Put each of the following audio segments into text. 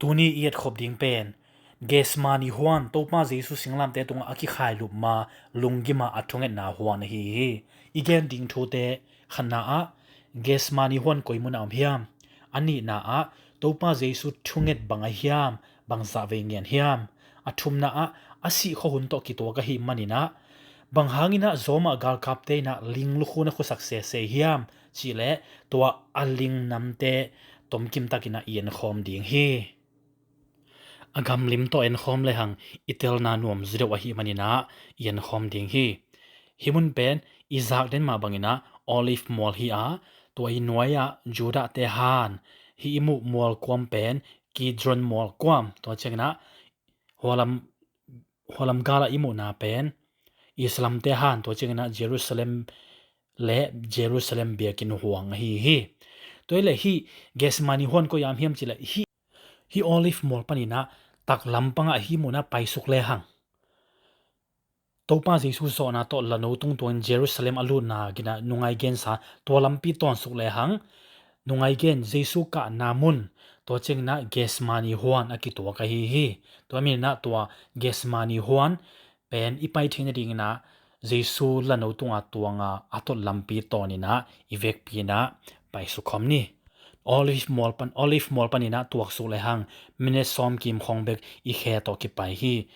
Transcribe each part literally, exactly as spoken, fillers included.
Tuni i etkhop ding pen Gethsemane huan, Topa Jesu singlamteh tungah a kikhailup ma lunggim a a thungetna huan ahi hi. I gen ding thute, khatna ah Gethsemane huan koi munah om hiam? A nihna ah Topa Jesu thunget bang a hiam, bangzah vei ngen hiam? A thumna ah a sih khuahun tawh kituak ahih maninah bang hanginah Roma galkapte inah ling lukhun a khuasak sese hiam? Cihleh tua a ling namte tomkim takinah i enkhawm ding hi. A gamlim tawh enkhawm lehang i telna nuam zaw deuh ahih maninah i enkhawm ding hi. Hih mun pen i zak den mah banginah Olive mual hi a, tua i nuai-ah Judah te han, hih i muh mual kuam pen Kidron mual kuam, tua cianginah hualam, hualam galah i muhna pen Islam te han, tua cianginah Jerusalem le Jerusalem biakinn huang ahi hi. Tua hileh hih Gethsemane huan koi-ah om hiam cihleh hih, hih Olive mual paninah taklam pangah hih munah paisuk lehang Topa Jesu zawhna tawh lano tungtuangin Jerusalem a lutna ginah nungai gensa tua lampi tawnsuk lehang nungai gen Jesu kahna mun, tua cianginah Gethsemane huan a kituak ahi hi. Tua maninah tua Gethsemane huan pen i pai theih nadinginah Jesu lano tunga tuanga a tot lampi tawninah i vekpi inah paisuk khawm ni. Olive mual pan, Olive mual paninah tuaksuk lehang minute sawm kim khawng bek i khe tawh kipai hi.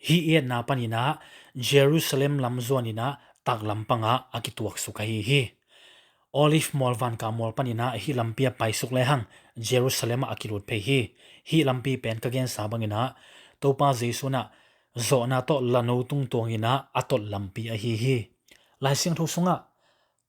Hih i etna paninah Jerusalem lam zuaninah taklam pangah a kituaksuk ahi hi. Olive mual vankah mual paninah hih lampi a paisuk lehang Jerusalem ah a kilut phei hi. Hih lampi pen ka gensa banginah Topa Jesu inah zawhna tawh lano tungtuanginah a tot lampi ahi hi. Lai Siangtho sungah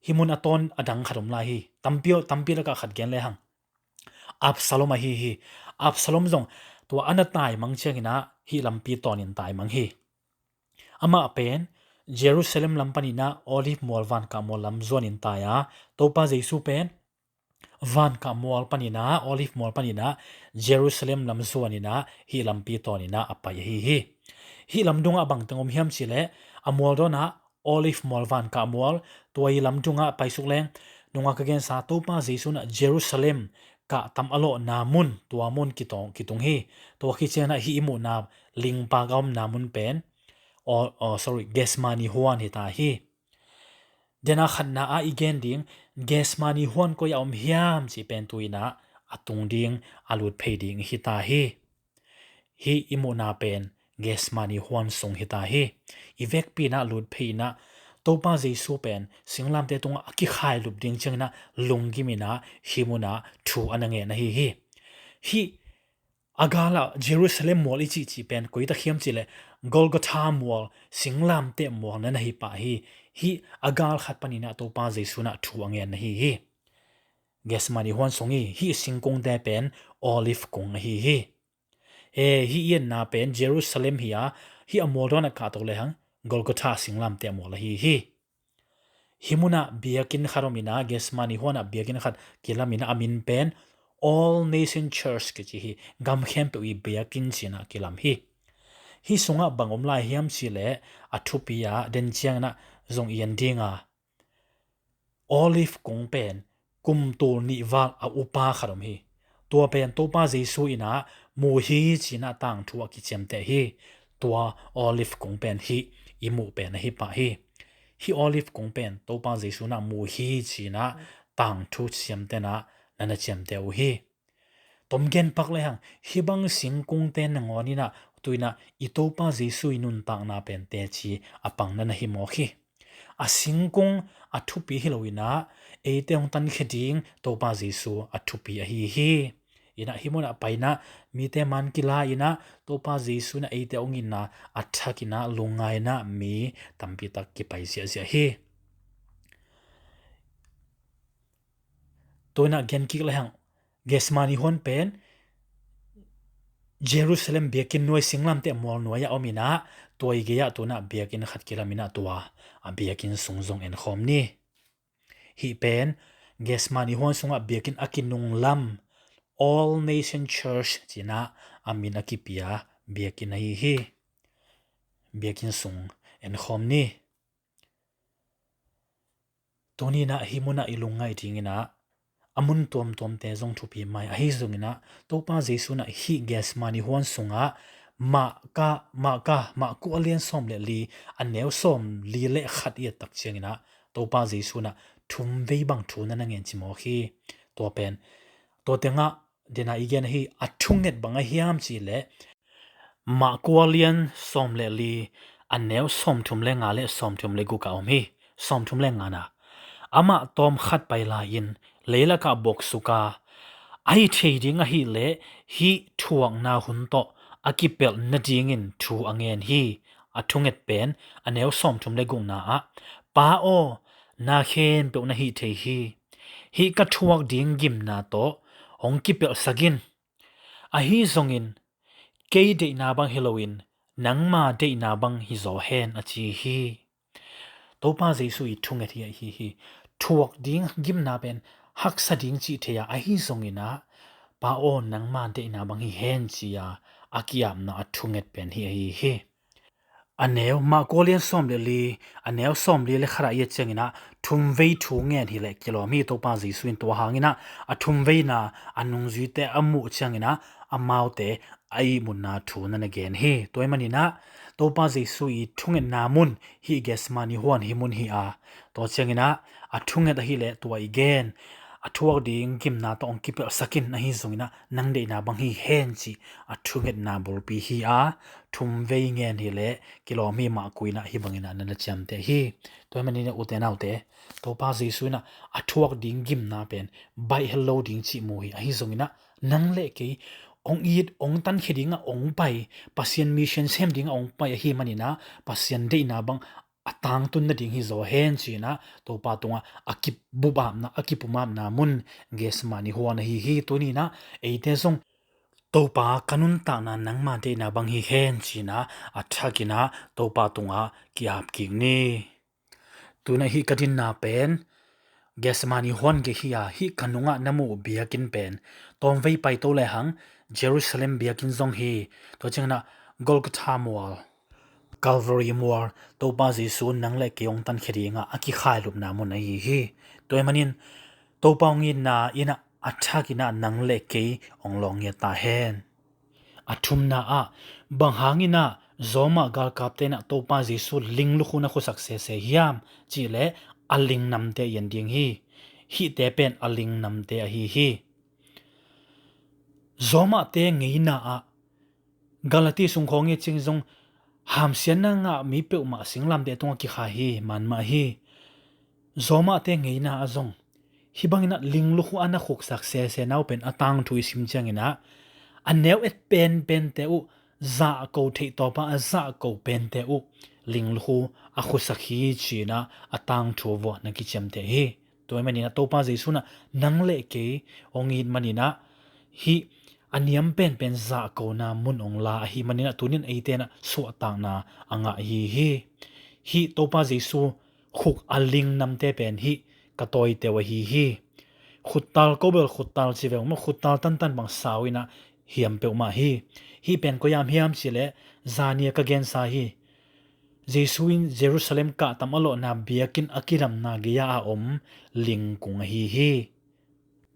hih mun a tawn a dang khat om lai hi. Tampi, tampi lakah khat gen lehang Absalom ahi hi. Absalom zong tua a na taimang cianginah hih lampi tawnin taimang hi. Amah pen Jerusalem lam paninah Olive mual vankah mual lam zuanin tai a, Topa Jesu pen vankah mual paninah, Olive mual paninah Jerusalem lam zuaninah hih lampi tawninah a pai ahi hi. Hih lamdungah bangteng om hiam cihleh a mual dawnah Olive mual vankah mual, tua i lamdungah paisuk leng nunga ka gensa Topa Jesu inah Jerusalem kah tam a lawhna mun, tua mun kitawng, kitung hi. Tua khit cianginah hih i muhna lingpak a omna mun pen, oh, oh, sorry, Gethsemane huan hita hi. Dena khatna ah i gen ding Gethsemane huan koi-ah om hiam cih pen tu inah a tung ding, a lut phei ding hita hi. Hih i muhna pen Gethsemane huan sung hita hi. I vekpi inah lut phei inah Topa Jesu pen singlamteh tungah a kikhailup ding cianginah lunggim inah hih munah thu a na ngen ahi hi. Hih a galah Jerusalem mual i cihcih pen koi tak hiam cihleh Golgotha mual, singlamteh mual na na hi pah hi. Hih a gal khat paninah Topa Jesu inah thu a ngen ahi hi. Gethsemane huan sung hi. Hih singkungte pen Olive kung ahi hi. E, hih i etna pen Jerusalem hi a, hih a mual dawnah kahto lehang Golgotha singlamteh mual ahi hi. Hih munah biakinn khat om inah, Gethsemane huanah biakinn khat kilam inah a min pen All Nation Church kici hi. Gam khempeuh i biakinn cinah kilam hi. Hih sungah bang om lai hiam cihleh a thupi a den cianginah zong i en dinga, Olive kung pen kum tul nih val a upa khat om hi. Tua pen Topa Jesu inah mu hi cinah tangthu a kiciamteh hi. Tua Olive kung pen hih i muh pen ahi pah hi. Hih Olive kung pen Topa Jesu inah mu hi cinah tangthu ciamtehna na na ciamteh uh hi. Tom gen pak lehang hih bang singkungte nangawn inah tu inah i Topa Jesu i nuntakna pen teci a pang na na hi mawk hi. A singkung a thupi hi lo inah eite hong tankhia ding Topa Jesu a thupi ahi hi. Inah hih munah pai inah mite man kila inah Topa Jesu inah eite hong itna a thak inah lungngaina mi tampi tak kipai ziahziah hi. Tu inah gen kik lehang Gethsemane huan pen Jerusalem biakinn nuai singlamteh mual nuai-ah om inah tua i gei-ah tu inah biakinn khat kilam inah tua a biakinn sung zong enkhawm ni. Hih pen Gethsemane huan sungah biakinn a kinunglam All Nation Church cinah a min a kipia biakinn ahi hi. Biakinn sung enkhawm ni. Tuni inah hih munah i lungngaih dinginah a mun tuamtuamte zong thupi mai. Ahi zonginah Topa Jesu inah hih Gethsemane huan sungah Marka, Marka, Marka a lian sawm le li, a neu sawm li le khat i et tak cianginah Topa Jesu inah thum vei bang thu na na ngen ci mawk hi. Tua pen, tua tengah dena i gen ahi a thunget bang a hiam cih leh Marka a lian sawm le li, a neu sawmthum le nga le sawmthum le guk ah om hi. Sawmthum le nga na, amah tawm khat pai lai-in leilakah boksuka, a hi thei ding ahih leh hih thuakna hun tawh a kipelh nadingin thu a ngen hi. A thunget pen a neu sawmthum le gukna ah, Pa aw, na khempeuh na hih thei hi. Hih ka thuak ding gimna tawh hong kipelhsak in. Ahi zongin kei deihna bang hi loin nangma deihna bang hi zaw hen, a ci hi. Topa Jesu i thunget hi ahi hi. Thuak ding gimna pen haksa ding cih thei a, ahi zonginah Pa aw, nangma deihna bang hi hen ci-a a ki-apna a thunget pen hi ahi hi. A neu Marka a lian sawm le li, a neu sawm li le khat ah i et cianginah thum vei thu ngen hi leh kilawm hi. Topa Jesu in tua hanginah a thum veina a nungzuite a muh cianginah amaute a ihmutna thu na na gen hi. Tua ahih maninah Topa Jesu i thungetna mun hih Gethsemane huan hi mun hi a, tua cianginah a thunget ahih leh tua i gen, a thuak ding gimna tawh hong kipelhsak in, ahi zonginah nang deihna bang hi hen cih a thungetna bulpi hi a, thum vei ngen hi leh kilawm hi. Marka inah hih banginah na na ciamteh hi. Tua ahih maninah ute naute, Topa Jesu inah a thuak ding gimna pen baih hel lo ding cih mu hi. Ahi zonginah nang le kei hong it, hong tankhia dingah hong pai, Pasian mission sem dingah hong pai ahih maninah Pasian deihna bang a tangtun nading hi zaw hen ci-inah Topa tungah a kipbupapna, a kipumapna mun Gethsemane huan ahi hi. Tuninah eite zong Topa, ka nuntakna nangma deihna bang hi hen ci-inah a thakinah Topa tungah ki-ap kik ni. Tunah hih ka dinna pen Gethsemane huan gei hi a, hih ka nungah na muh biakinn pen tawmvei paito lehang Jerusalem biakinn zong hi. Tua cianginah Golgotha mual, Calvary mual, Topa Jesu nang le kei hong tankhia dingah a kikhailupna mun ahi hi. Tua ahih manin Topa hong itna inah a thakinah nang le kei hong lawng ngiat ta hen. A thumna ah, bang hanginah Roma galkapte inah Topa Jesu linglukhu na khusak sese hiam cih leh a lingnamte i en ding hi. Hihte pen a lingnamte ahi hi. Romate ngeina ah, Galati sung khawng i et ciang zong hamsiatna ngah mi peuhmah singlamteh tungah kikhai hi, man mah hi. Romate ngeina ah zong hih banginah linglukhu a na khuksak sese nau pen a tangthu i sim cianginah a neu et penpente uh zahko theih tawpa a zahko pente uh linglukhu a khusak hi ci-inah a tangthu vuah na kiciamteh hi. Tua ahih maninah Topa Jesu inah nang le kei hong it maninah hih a niam penpen zahkona mun hong la ahih maninah tuninah eite inah suahtakna a ngah ahi hi. Hih Topa Jesu khuk a lingnamte pen hih ka tawiteu ahi hi. Khuttal, ko bel khuttal ci ve ung maw, khuttal tantan bang sau inah hiam peuhmah hi. Hih pen koi-ah hiam cih leh zani-a ka gensa hi. Jesu in Jerusalem kahtam a lawhna biakinn a kidamna gei-ah a om lingkung ahi hi.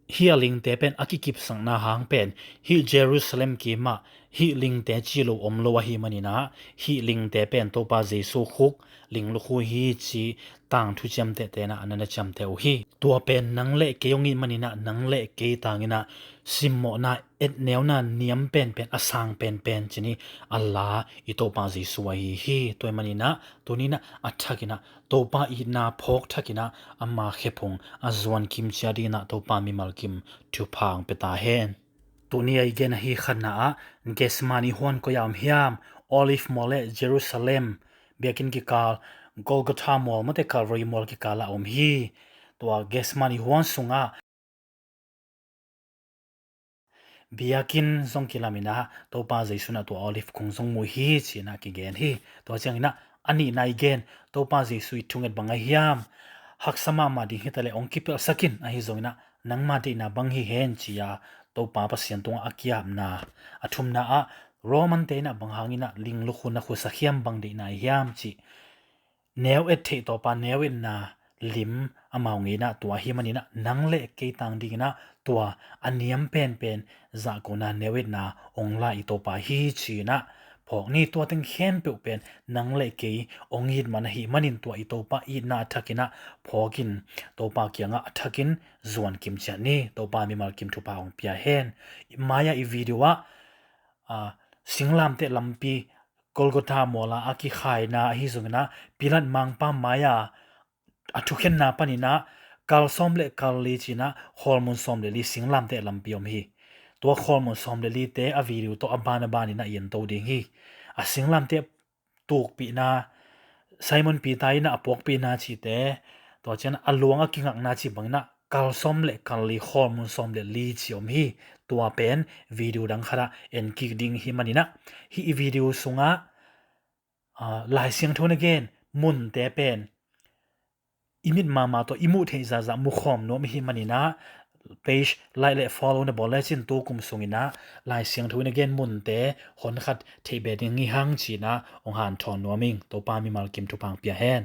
Hih a lingte pen a kikipsakna hang pen hih Jerusalem kimah hih lingte ci lo om lo ahih maninah hih lingte pen Topa Jesu khuk linglukhu hi ci tangthu ciamtehte inah a na na ciamteh uh hi. Tua pen nang le kei hong it maninah nang le kei tanginah simmawhna, etneuna niam penpen, a sang penpen cih ni a la i Topa Jesu ahi hi. Tua ahih maninah tuninah a thakinah Topa itna phawk thakinah ama khephung a zuan kimcia dinginah Topa mimal kim thupha hong pia ta hen. Tuni a i gen ahi khatna ah Gethsemane huan koi-ah om hiam? Olive mual le Jerusalem biakinn kikal, Golgotha mual, mate Calvary mual kikal ah om hi. Tua Gethsemane huan sungah biakinn zong kilaminah Topa Jesu inah tua Olive kung zong mu hi ci-inah kigen hi. Tua cianginah a nihna i gen, Topa Jesu i thunget bang a hiam? Haksa mahmah ding hitaleh hong kipelhsak in, ahi zonginah nangma deihna bang hi hen ci-a Topa Pasian tungah a kiapna. A thumna ah Romante inah bang hanginah linglukhu na khusak hiam, bang deihna i hiam cih neu et theih tawpa neu etna lim amau ngei in ah, tua ahih manin ah nang le kei tang dingin ah tua a niam penpen zahkona neu-etna ong la i Topa hi ci-in ah phawk ni. Tua teng khempeuh pen nang le kei ong it man ahih manin tua i Topa itna a thakin ah phawk in, Topa kiangah a thakin zuan kim ciat ni. Topa mimal kim thupha ong pia hen. Mai-ah i video ah, ah, singlamteh lampi Golgotha mual ah a kikhaina ahi zongin ah Pilat mangpa mai-ah a thukhenna panin ah kal sawm le kal li ci-in ah khawlmun sawm le li singlamteh lampi om hi. Tua khawlmun sawm le lite a video tawh a ban a banin ah i ento ding hi. A singlamteh tukpihna, Simon Peter in ah a puakpihna cihte, tua ciang a luang a kingakna cih bangin ah kal sawm le kal li khawlmun sawm le li ci om hi. Tua pen video dang khat ah en kik ding hi manin ah, hih i video sungah, ah, Lai Siangtho in a gen munte pen i mit mahmah tawh i muh theih zahzah mukhawm nuam i hih manin ah page like le follow na bawl lecin tukum sungin ah Lai Siangtho in a gen munte hon khat theih beh ding hi hang ci-in ah ong hanthawn nuam ing. Topa mimal kim thupha ong pia hen.